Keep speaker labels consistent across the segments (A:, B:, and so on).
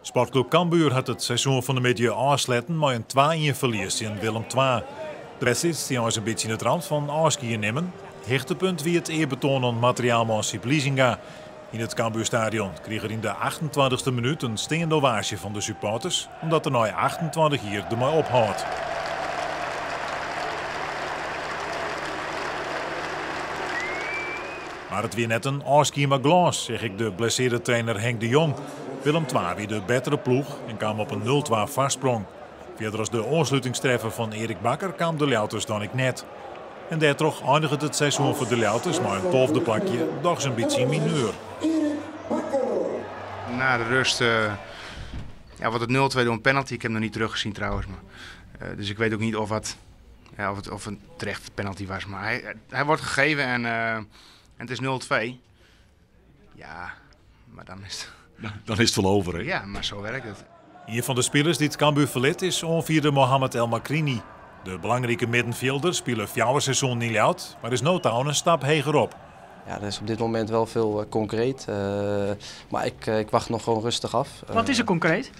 A: Sportklup Cambuur hat it seizoen fan 'e middei ôfsletten mei in 2-1 ferlies tsjin Willem II. De wedstriid stie eins in bytsje yn it ramt fan ôfskie nimmen. Hichtepunt wie it earbetoan oan materiaalman Siep Liesinga. Yn it Cambuurstadion krige er yn de 28ste minút in steande ovaasje fan de supporters, omdat er nei 28 jier dermei ophâldt. Mar it wie net in ôfskie mei glâns, seach ek de blessearre trainer Henk de Jong. Willem II wie de bettere ploech en kaam op in 0-2 foarsprong. Fierder as de oanslutingstreffer fan Erik Bakker kaam de Ljouwerters dan ek net. En dêrtroch einiget it seizoen foar de Ljouwerters mei in tolfde plakje dochs in bytsje yn mineur.
B: Na de rust uh, ja, wordt het 0-2 door een penalty. Ik heb hem nog niet teruggezien trouwens. Maar, uh, dus ik weet ook niet of, wat, ja, of het of een terecht penalty was. Maar hij, hij wordt gegeven en, uh, en het is 0-2. Ja, maar dan is het...
C: Dan is het wel over, hè?
B: Ja, maar zo werkt het.
A: Ien fan de spilers dy't Cambuur ferlit is oanfierder Mohamed El Makrini. De belangrike middenfjilder spile fjouwer seizoenen yn Ljouwert, mar is no ta oan in stap hegerop.
D: Ja, er is op dit moment wel veel concreet. Maar ik wacht nog gewoon rustig af.
E: Wat is er concreet?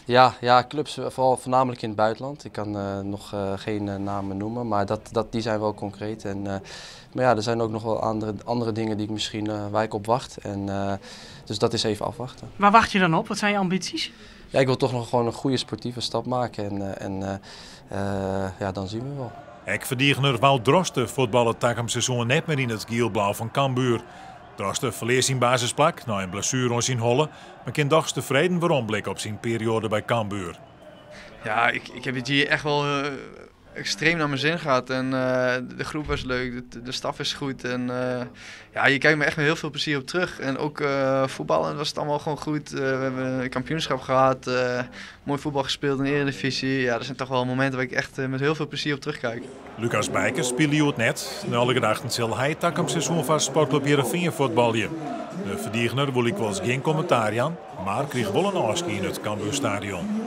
D: Ja, clubs, vooral voornamelijk in het buitenland. Ik kan nog geen namen noemen, maar die zijn wel concreet. En, maar ja, er zijn ook nog wel andere dingen die ik misschien, waar ik op wacht. En, dus dat is even afwachten.
E: Waar wacht je dan op? Wat zijn je ambities?
D: Ja, ik wil toch nog gewoon een goede sportieve stap maken en ja, dan zien we wel.
A: Ek ferdigener Wout Droste fuotballet takom seizoen net mear yn it giel-blau fan Cambuur. Droste ferlear syn basisplak nei in blessuere oan syn holle, mar kin dochs tefreden weromblikke op syn perioade by Cambuur.
F: Ja, ik heb het hier echt wel extreem naar mijn zin gehad. En de groep was leuk, de staf is goed. En ja, je kijkt me echt met heel veel plezier op terug. En ook voetballen was het allemaal gewoon goed. We hebben een kampioenschap gehad, mooi voetbal gespeeld in de Eredivisie. Ja, dat zijn toch wel momenten waar ik echt met heel veel plezier op terugkijk.
A: Lucas Bijker spile hjoed net. Nei alle gedachten sil hy takom seizoen foar Sportklup Hearrenfean fuotbalje. De ferdigener wol lykwols gjin kommentaar jaan, mar krige wol in ôfskie yn it Cambuurstadion.